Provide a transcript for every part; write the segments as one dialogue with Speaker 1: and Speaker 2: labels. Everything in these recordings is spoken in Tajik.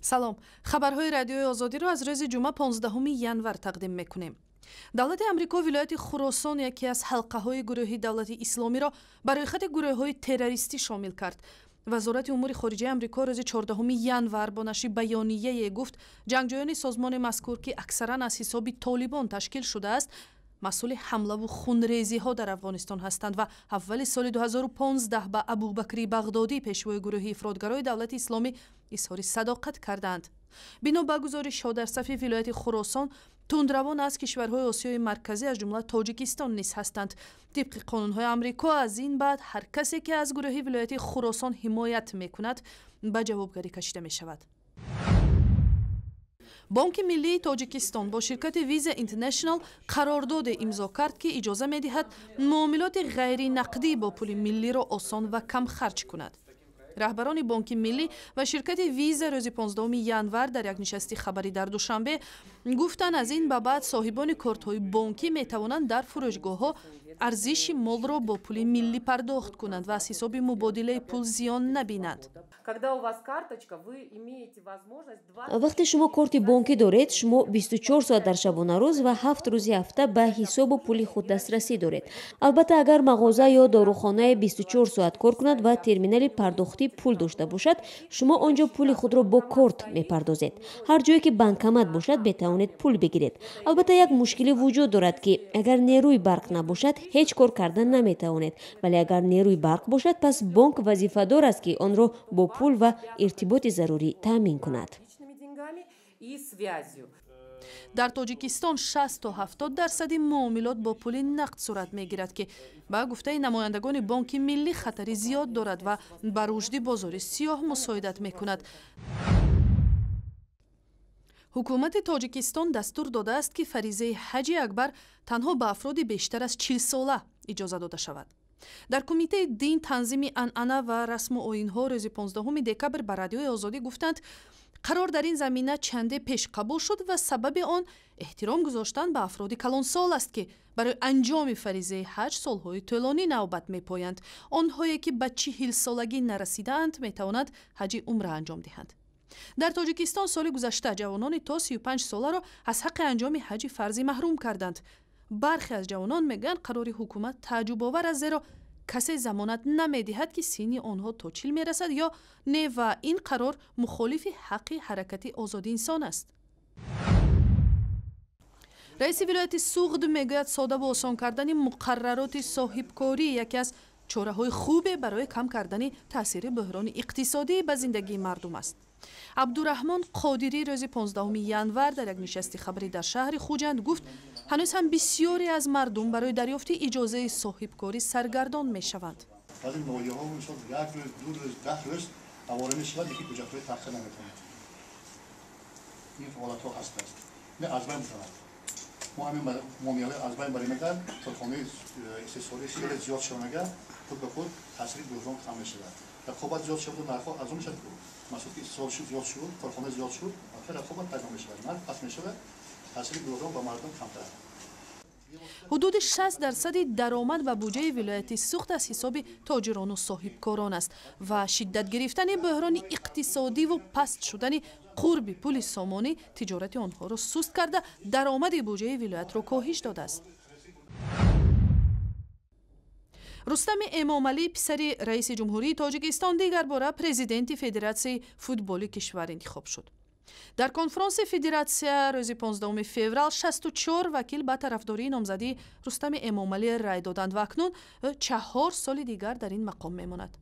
Speaker 1: Салом, хабарҳои Радиои Озодиро аз рӯзи ҷумъа, 15 январ тақдим мекунем. Давлати Амрико вилояти Хуросон, яке аз ҳалқаҳои гурӯҳи Давлати Исломиро, ба рӯйхати гурӯҳҳои террористӣ шомил кард. Вазорати умури хориҷаи Амрико рӯзи 14 январ бо нашри баёнияе гуфт, ҷангҷӯёни созмони мазкур, ки аксаран аз ҳисоби толибон ташкил шудааст, масъули ҳамлаву хунрезиҳо дар Афғонистон ҳастанд ва аввали соли 2015 ба Абубакри Бағдодӣ, пешвои гурӯҳи ифротгарои Давлати Исломӣ, изҳори садоқат кардаанд. Бино ба гузоришҳо, дар сафи вилояти Хуросон тундравон аз кишварҳои Осиёи Марказӣ, аз ҷумла Тоҷикистон низ ҳастанд. Тибқи қонунҳои Амрико, аз ин баъд ҳар касе, ки аз гурӯҳи вилояти Хуросон ҳимоят мекунад, ба ҷавобгарӣ кашида мешавад. Бонки Миллии Тоҷикистон бо ширкати Visa International қарордоде имзо кард, ки иҷоза медиҳад муомилоти ғайринақдӣ бо пули миллиро осон ва камхарҷ кунад. Раҳбарони Бонки Миллӣ ва ширкати Виза рӯзи 15 январ дар як нишасти хабарӣ дар Душанбе гуфтанд, аз ин ба баъд соҳибони кортҳои бонкӣ метавонанд дар фурӯшгоҳҳо арзиши молро бо пули миллӣ пардохт кунанд ва аз ҳисоби мубодилаи пул зиён набинанд.
Speaker 2: Вақте шумо корти бонкӣ доред, шумо 24 соат дар шабонарӯз ва 7 рӯзи ҳафта ба ҳисобу пули худ дастрасӣ доред. Албатта, агар мағоза ё дорухонае 24 соат кор кунад ва терминали пардохтии пул дошта бошад, шумо он ҷо пули худро бо корт мепардозед. Ҳар ҷое ки банкомат бошад, метавонед пул бигиред. Албатта, як мушкилӣ вуҷуд дорад, ки агар нерӯи барқ набошад, ҳеҷ кор карда наметавонед, вале агар нерӯи барқ бошад, пас бонк вазифадор аст, ки онро бо пул ва иртиботи зарурӣ таъмин кунад.
Speaker 1: Дар Тоҷикистон 60 то 70 дарсади муомилот бо пули нақд сурат мегирад, ки ба гуфтаи намояндагони Бонки Миллӣ хатари зиёд дорад ва ба рушди бозори сиёҳ мусоидат мекунад. Ҳукумати Тоҷикистон дастур додааст, ки фаризаи ҳаҷи акбар танҳо ба афроди бештар аз 40сола иҷоза дода шавад. Дар Кумитаи дин, танзими анъана ва расму оинҳо рӯзи 15 декабр ба Радиои Озодӣ гуфтанд, қарор дар ин замина чанде пеш қабул шуд ва сабаби он эҳтиром гузоштан ба афроди калонсол аст, ки барои анҷоми фаризаи ҳаҷ солҳои тӯлонӣ навбат мепоянд. Онҳое, ки ба 40солагӣ нарасидаанд, метавонанд ҳаҷи умра анҷом диҳанд. Дар Тоҷикистон соли гузашта ҷавонони то 35 соларо аз ҳаққи анҷоми ҳаҷи фарзӣ маҳрум карданд. Бархе аз ҷавонон мегӯянд, қарори ҳукумат тааҷҷубовар аст, зеро касе замонат намедиҳад, ки синни онҳо то 40 мерасад ё не, ва ин қарор мухолифи ҳаққи ҳаракати озоди инсон аст. Раиси вилояти Суғд мегӯяд, содаву осон кардани муқаррароти соҳибкорӣ яке аз чораҳои хубе барои кам кардани таъсири буҳрони иқтисодӣ ба зиндагии мардум аст. Абдураҳмон Қодирӣ рӯзи 15 январ дар як нишасти хабарӣ дар шаҳри Хуҷанд гуфт, ҳанӯз ҳам бисёре аз мардум барои дарёфти иҷозаи соҳибкорӣ саргардон мешаванд.
Speaker 3: Баъзе ноҳияҳо, мисол, як рӯз, 2 рӯз, 10 рӯз авора мешавад, лекин ҳуҷҷатҳои таҳқиқ наметавонад. Ин ҳолатҳо ҳастааст, не аз байн битавад. Мо ҳамин муомилаҳои аз байн барем, агар корхонаи истеҳсолӣ хеле зиёд шаванд, агар худ ба худ таъсири буҳрон кам мешавад, рақобат зиёд шаваду нархҳо арзон мешавад. Масалан, ки истеҳсол зиёд шуд, корхона зиёд шуд, рақобат пайдо мешавад, нарх паст мешавад, таъсири буҳрон ба мардум камтар.
Speaker 1: Ҳудуди 60 дарсади даромад ба буҷаи вилояти Суғд аз ҳисоби тоҷирону соҳибкорон аст ва шиддат гирифтани буҳрони иқтисодиву паст шудани қурби пули сомонӣ тиҷорати онҳоро суст карда, даромади буҷаи вилоятро коҳиш додааст. Рустами Эмомалӣ, писари раиси ҷумҳурии Тоҷикистон, дигар бора президенти Федератсияи футболи кишвар интихоб шуд. Дар конфронси федератсия рӯзи 15 феврал 64 вакил ба тарафдории номзадии Рустами Эмомалӣ рай доданд ва акнун ӯ 4 соли дигар дар ин мақом мемонад.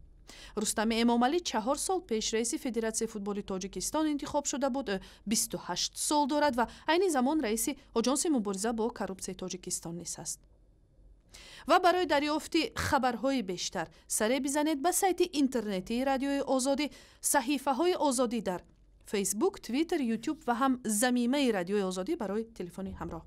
Speaker 1: Рустами Эмомалӣ 4 сол пеш раиси Федератсияи футболи Тоҷикистон интихоб шуда буд. Ӯ 28 сол дорад ва айни замон раиси Оҷонси мубориза бо коррупсияи Тоҷикистон низ аст. Ва барои дарёфти хабарҳои бештар саре бизанед ба сайти интернетии Радиои Озодӣ, саҳифаҳои Озодӣ дар Фейсбук, Твиттер, Ютуб ва ҳам замимаи Радиои Озодӣ барои телефони ҳамроҳ.